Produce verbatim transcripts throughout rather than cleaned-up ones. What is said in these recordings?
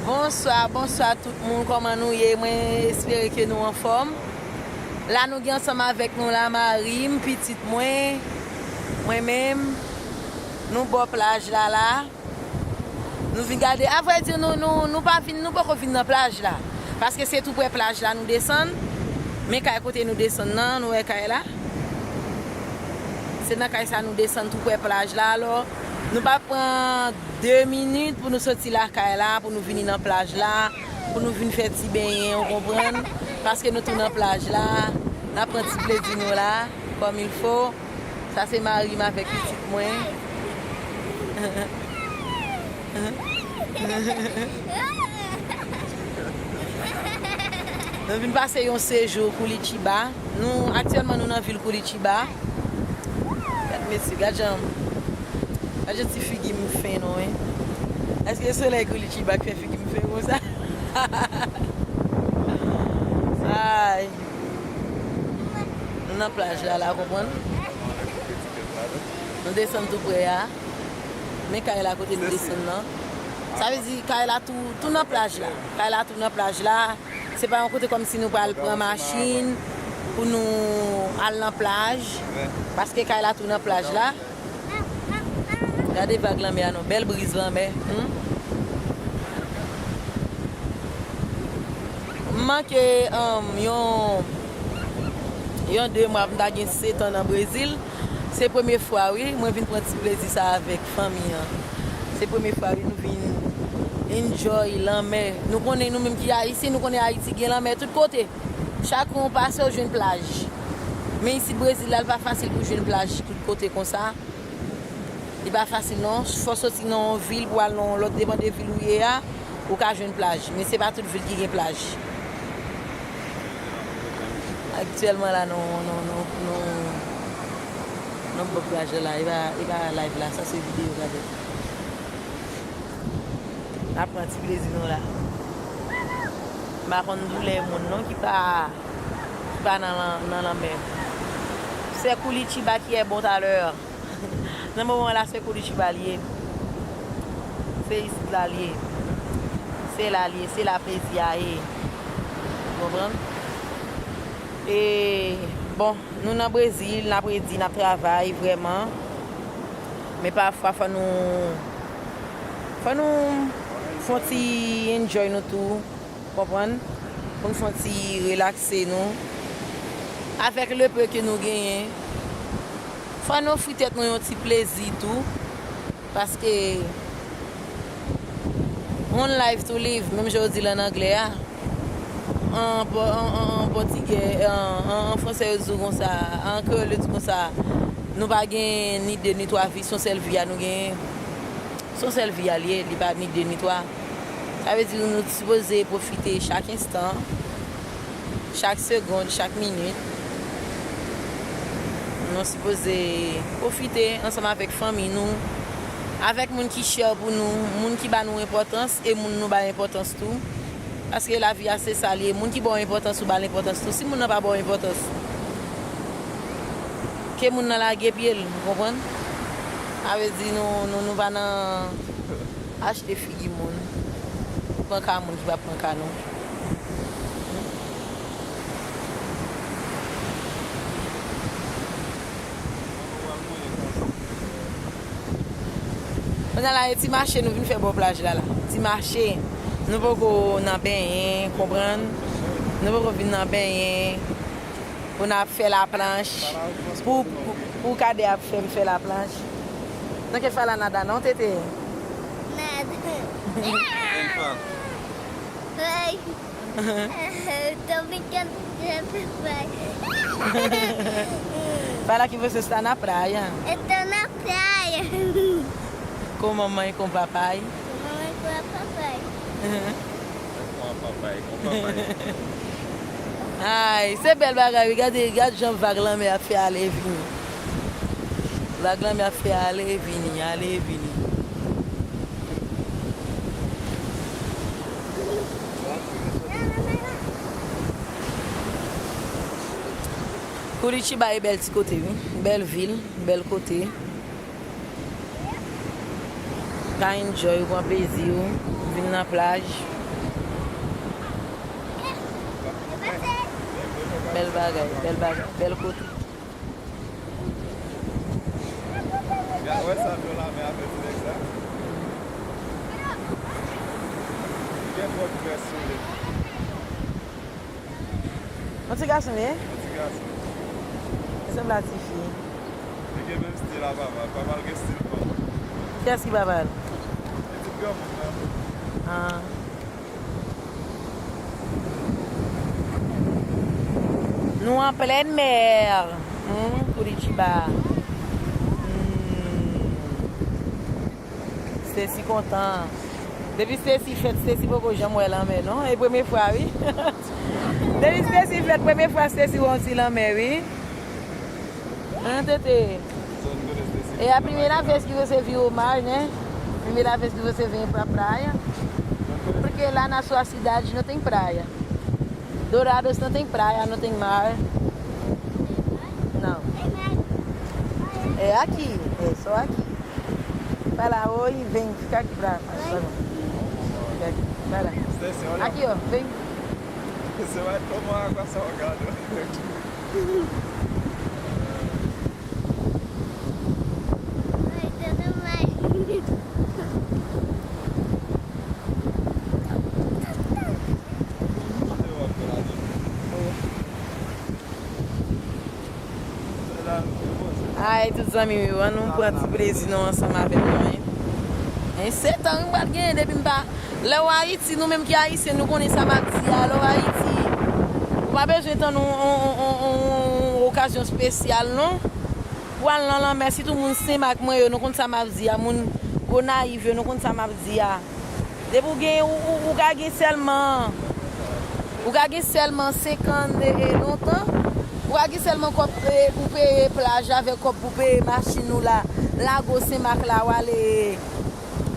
Bonswa, bonswa tout moun, kòman nou ye? Mwen espere ke nou anfòm. La nou gen ansanm avèk nou la, mari m, pitit mwen, mwen menm. Nou bò plaj la la. Nou vin gade, avrèdi, nou, nou, nou pa vin, nou poko vin nan plaj la. Paske se tou prè plaj la nou desann. Men kay kote nou desann nan, nou wè kay la. Se nan kay sa nou desann tou prè plaj la. Alò, nou pa pran de minit pou nou soti lakay la, pou nou vini nan plaj la, pou nou vin fè ti benyen, ou konprann? Paske nou tou nan plaj la, n ap pran ti plezi nou la, kòm il fo. Sa se mari m avèk pitit mwen. Nou vin pase yon sejou Koulitiba. Nou, aktyèlman, nou nan vil Koulitiba. Gad mesye, gad jan, gad jan ti figi m fen non, wi. Èske se solèy Koulitiba k fè figi m fen konsa? Ay. Nou nan plaj la, la, konprann? Nou desann tou prè a. Men kay la kote nou desann nan. Sa vle di kay la tou, tou nan plaj la. Kay la tou nan plaj la. Se pa yon kote kòmsi nou pral pran machin pou nou al nan plaj. Paske kay la tou nan plaj la. Gade vag lanmè a non, bèl briz lanmè. Hmm? M manke, um, yon, yon de mwa pou m ta gen sèt an nan Brezil. Se premye fwa, wi, mwen vin pran ti plezi sa avèk fanmi an. Se premye fwa, wi, nou vin enjoy lanmè. Nou konnen, nou menm ki Ayisyen, nou konnen Ayiti gen lanmè tout kote. Chak kou w pase, w jwenn plaj. Men isit Brezil la, li pa fasil pou jwenn plaj tout kote konsa. Li pa fasil non. Fò w soti nan yon vil pou al nan yon lòt, depann de vil ou ye a, ou ka jwenn plaj. Men se pa tout vil ki gen plaj. Aktyèlman la, nou, nou, nou, nou, nou bò plaj la, e pa, e pa live la, sa se videyo gade. N ap pran ti plezi nou la. M pa konn doulè moun non ki pa, ki pa nan, lan- nan lanmè. Se Koulitiba ki è bon talè. Nan moman la, se Koulitiba l ye. Se isit la l ye. Se la l ye. Se la plezi a ye. Ou konprann? E, bon, nou nan Brezil, n ap redi, n ap travay vrèman. Men pafwa, fò nou, fò nou fè yon ti enjoy nou tou. Konprann? Pou n fè yon ti relakse nou. Avèk le peu ke nou genyen, fò n ofri tèt nou yon ti plezi tou. Paske one life to live, menm jan yo di l ann anglè a, an pò-, an, an, an pòtigè, an, an, an fransè yo di w konsa, an kreyòl yo di w konsa, nou pa gen ni de ni twa vi, se yon sèl vi a nou genyen. Se yon sèl vi a l ye, li pa ni de ni twa. Sa vle di nou sipoze pwofite chak enstan, chak segonn, chak minit. Nou sipoze pwofite ansanm avèk fanmi nou, avèk moun ki chè pou nou, moun ki ba nou enpòtans e moun nou bay enpòtans tou. Paske lavi a se sa l ye. Moun ki ba w enpòtans, ou ba l enpòtans tou. Si moun nan pa ba w enpòtans, ke moun nan lage pye l, ou konprann? Sa vle di nou, nou, nou pa nan achte figi moun, pran ka moun ki pa pran ka nou. Kounye a la, e ti mache nou vin fè bò plaj la, la. Ti mache. Nou poko nan benyen, konprann? Nou poko vin nan benyen. Pou n ap fè laplanch. Pou, pou, pou Kadè ap fè m fè laplanch. Nan ke fala nada non, tete? Nada. Hey. Tô brincando de papai. Fala que você está na praia. Eu tô na praia. Com mamãe e com papai. Com mamãe e com papai. Uhum. Com papai, com papai. Ay, se bèl bagay, wi. Gade, gade jan vag lanmè ap fè ale vini. Vag lanmè ap fè ale vini, ale vini. Curitiba e bèl ti kote, wi. Bèl vil, bèl kote. Ka enjoy, ou pran plezi w, vin nan plaj. Bèl bagay, bèl bagay, bèl kote. Gad, wè sa dlo lanmè a fè ti nèg sa. Li gen twòp grès sou li. Yon ti gason li ye? Yon ti gason. Li sanble a tifi. Li gen menm stil a papa l. Papa l gen stil kòb. Kiyès ki papa l? Pitit granmoun nan. Ah. Nou an plèn mè. Hmm, Curitiba. Hmm. Stacy kontan. Depi Stacy fèt, Stacy poko janm wè lanmè, non. E premye fwa, wi. Depi Stacy fèt, premye fwa Stacy wè yon ti lanmè, wi. Hein, Tete? E a primeira vez que você viu o mar, né? Primeira vez que você vem pra praia? Porque lá na sua cidade não tem praia. Dourados não tem praia, não tem mar. Não. É aqui, é só aqui. Vai lá, oi, vem, fica aqui pra. Fica aqui, vai lá. Stacy, olha. Aqui, ó, vem. Você vai tomar água salgada. Ai, tudo mais. Ay, tout zanmi m yo, ann nou pran ti plezi nou ansanm avè m, non, wi. E sèt an m pral genyen depi m pa, lè w Ayiti, nou menm ki ayisyen, nou konnen sa m ap di a, lè w Ayiti, ou pa bezwen tann yon, yon, yon, yon, yon okazyon espesyal, non. Pou al nan lanmè, sitou moun Senmak mwen yo, nou konn sa m ap di a, moun Gonayiv yo, nou konn sa m ap di a. Depi w gen, ou, ou, ou ka gen sèlman, ou ka gen sèlman senkant, e, e, lontan, ou ka gen sèlman kòb, e, pou peye plaj avèk kòb pou peye machin ou la, Lago Senmak la, w ale,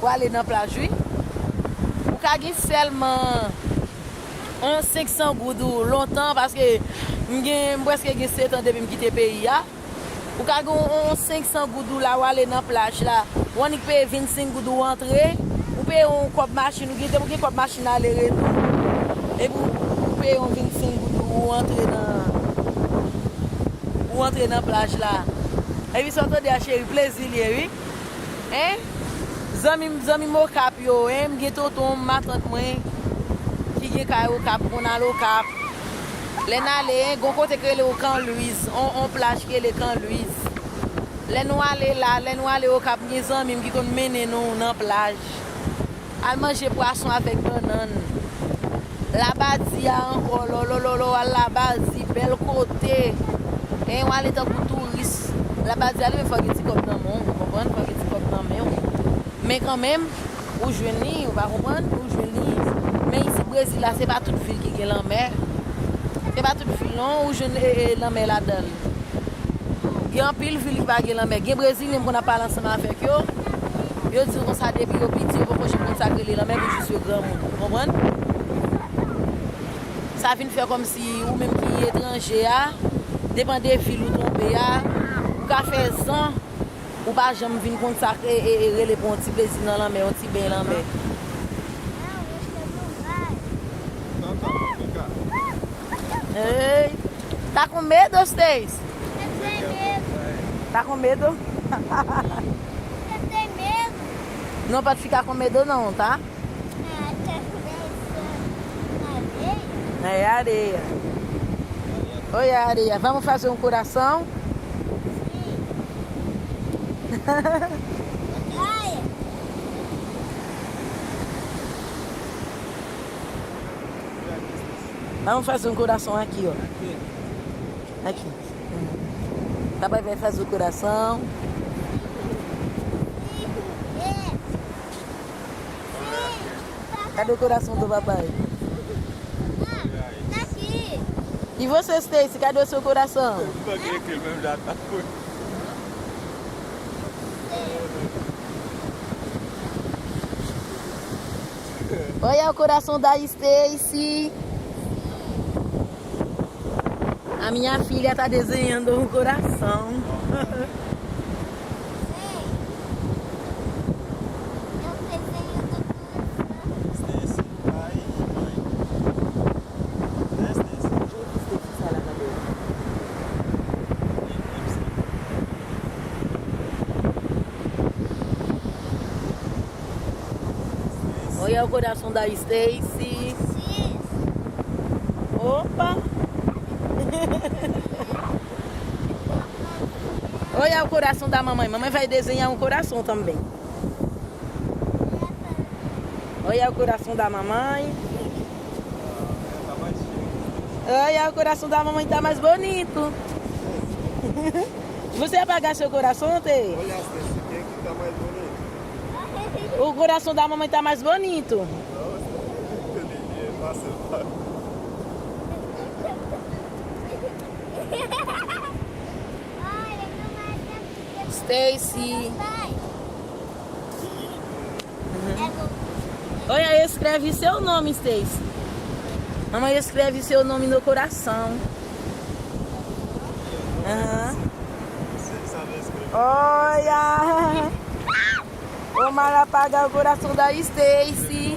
w ale nan plaj, wi. Ou ka gen sèlman yon senk san goud ou lontan, paske m gen, m prèske gen sèt an depi m kite peyi a. Ou ka gen yon, yon senk san goud ou la, w ale nan plaj la. Ou annik peye vennsenk goud ou antre. Ou peye yon kòb machin, ou gen, depi w gen kòb machin ale retou. Epi w, ou peye yon vennsenk goud ou antre nan, ou antre nan plaj la. Epi sa w tande a, cheri, plezi l ye, wi. Hein? Zanmi m, zanmi m Okap yo, hein? M gen tonton m, matant mwen, ki gen kay Okap, m konn al Okap. Lè n ale, hein, gon kote k rele Okan Lwiz, on, on plaj ki rele Kan Lwiz. Lè nou ale la, lè nou ale Okap, m gen zanmi m ki konn mennen nou nan plaj. Al manje pwason avèk bannann. Labadi a ankò, lò, lò, lò, lò, al Labadi, bèl kote. En, w ale tankou touris. Labadi a li menm fò gen ti kòb nan men w, ou konprann? Fò gen ti kòb nan men w. Men kanmenm, ou jwenn li, ou pa konprann? Ou jwenn li. Men isit Brezil la, se pa tout vil ki gen lanmè. Se pa tout vil non, ou jwenn, e, e, lanmè ladan l. Gen anpil vil ki pa gen lanmè. Gen Brezilyen m konn ap pale ansanm avèk yo. Yo di w konsa depi yo piti, yo poko janm konn sa k rele lanmè pou jis yo granmoun. Ou konprann? Sa vin fè kòmsi ou menm ki etranje a, depann de vil ou tonbe a, ou ka fè zan, ou pa janm vin konn sa k, e, e, e, rele pran yon ti plezi nan lanmè, yon ti beny lanmè. Ei, tá com medo, Stacy? Tá com medo? Não pode ficar com medo não, tá? É areia. Oi, areia. Vamos fazer um coração? Vamos fazer um coração aqui, ó. Aqui. Papai vai fazer o coração. Cadê o coração do papai? E você, Stacy, cadê o seu coração? Olha o coração da Stacy. A minha filha tá desenhando um coração. Stacy, pai e mãe. Né, Stacy? Deixa eu ver se tem essa sala também. Olha o coração da Stacy. Opa! Olha o coração da mamãe. Mamãe vai desenhar um coração também. Olha o coração da mamãe. Olha, o coração da mamãe tá mais bonito. Você apagar seu coração, Tê? Olha, Stacy, quem que tá mais bonito? O coração da mamãe tá mais bonito. Stacy. Olha, escreve seu nome, Stacy. Mamãe escreve seu nome no coração. Aham. Olha! Omar apaga o coração da Stacy.